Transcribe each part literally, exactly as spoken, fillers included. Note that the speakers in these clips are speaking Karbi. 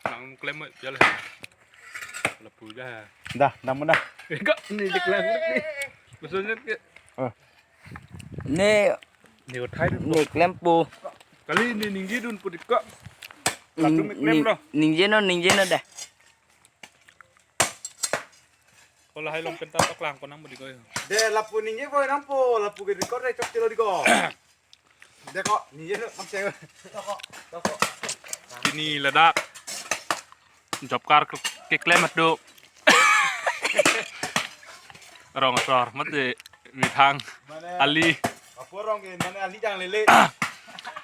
Nang klem mo, pial he. Lapu ja he. Dah, dah mo dah. Eka, ne diklem ni. Maksudnya ke. Oh. Ne, ne uthai dun. Ne klempo. Kali ne ningjedunpo diko. Latum ning-, klem lo. Ningjenon, ningjenon dah. Kalau hai long penta tak lang konang mo diko ya. De, lapu ningje boy nangpo, lapu ke record de chok chelo diko. Deko, ningjenon maksudnya. Ini ladak. Job card ke, keklem atum. Rong asor, mati methang. Mane ali. Apa rong ke, mane ali jang lele.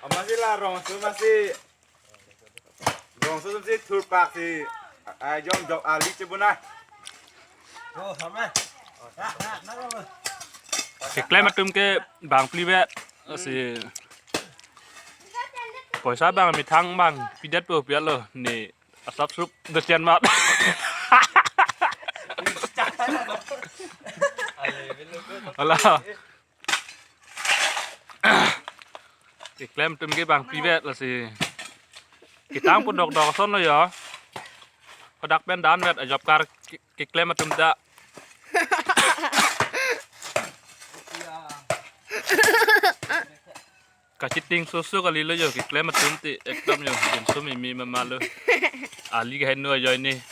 Amatsi la rong asor amatsi. Rong asor amatsi thurpak si. Ai jong jok ali chebuna. Oh, sama. Keklem atum ke bang phli vet. Lasi poisa bang methang bang pidetpo pial lo ne asap sup desian mat. Ala. Keklem atum ke bang phli vet lasi. Ketang pun dokdok ason lo ya. Kodak pen dan vet a job card ke-, keklem atum ta. Kachiting susu kali lo yo, keklem atum ti ekdom yo, dimsum imi mama lo. Ali kaheno ajoine.